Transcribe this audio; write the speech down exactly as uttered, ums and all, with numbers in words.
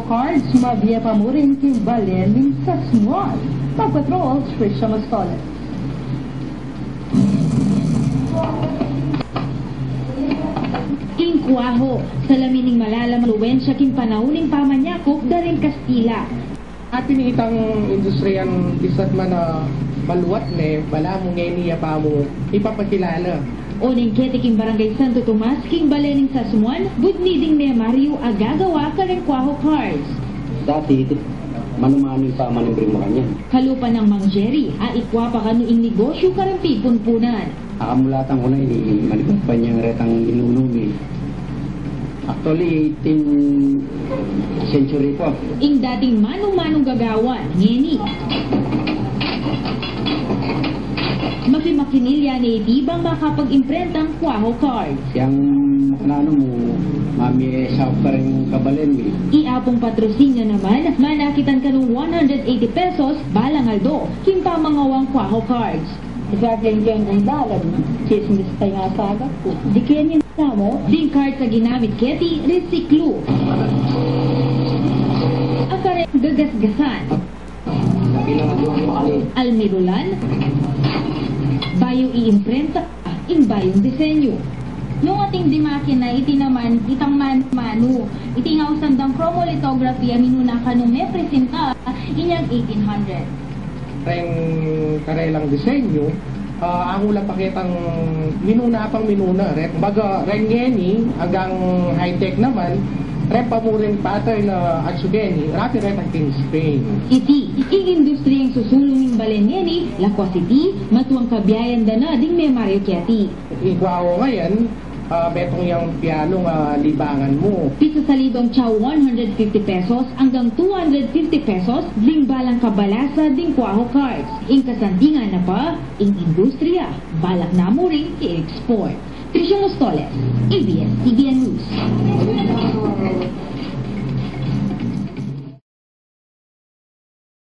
Cards, mabie pa mu rin king balen ning sasmuan. Magpatrol, Trisha Mostoles. Ing kuaho, salamin ning malalam a impluwensya king panaun ning pamanyakop da ring Kastila. Atin itang industriyang bisan man a maluat ne, balamu ngeni ya pa mu ipapakilala. Oneng keti king Barangay Santo Tomas, king balen ning sasmuan, budni ding memaryu a gagawa kareng kuaho cards. Dati, manu-manu pa man ing brimura niyan. Kalupa nang Mang Jerry, a ikwa pa kanu ing negosyu kareng pipunpunan. Akamulatan ku na, i-, manibat pa niyan retang inunung, e. Actually, eighteen century pa. Ing dating manu-manung gagawan, ngeni. Makimakinil ya ne iti bang makapag-imprentang kuaho cards. Yang nanu mu, mami, e, sa kareng kabalen mi. I Apong Patrocinio naman, manakitan kanung one hundred eighty pesos balang aldo king pamangawang kuaho cards. Isa king keng dalan, tsismis pa ing asagap ku. Di keni namo. Ding cards a ginamit keti, resiklu. A kareng gagasgasan. Almirulan. Bayu iimprenta ing bayung disenyu. Nung atin ding makina, iti naman, itang man-, manu. Iti ing ausan dang chromolithography a minuna kanung mepresinta inyang eighteen hundred. Reng karelang disenyu, a, anggu la pa ketang minuna pang minuna. Reng, baga, reng ngeni, anggang high-tech naman, reng pa mu ring pattern a atsu keni, rapid retang king Spain. Iti, ing industriyang susulung ning balen ngeni, lakwas iti, matuang kabiayan da na ding memaryu keti. Ing kuaho ngayan, a, metung yang pialung, a, libangan mu. Pisasalibang tsa one hundred fifty pesos anggang two hundred fifty pesos ding balang kabalasa ding kuaho cards. Ing kasantingan na pa, ing industriya, balak na mu ring i-export. Trisha Mostoles, A B S-C B N News.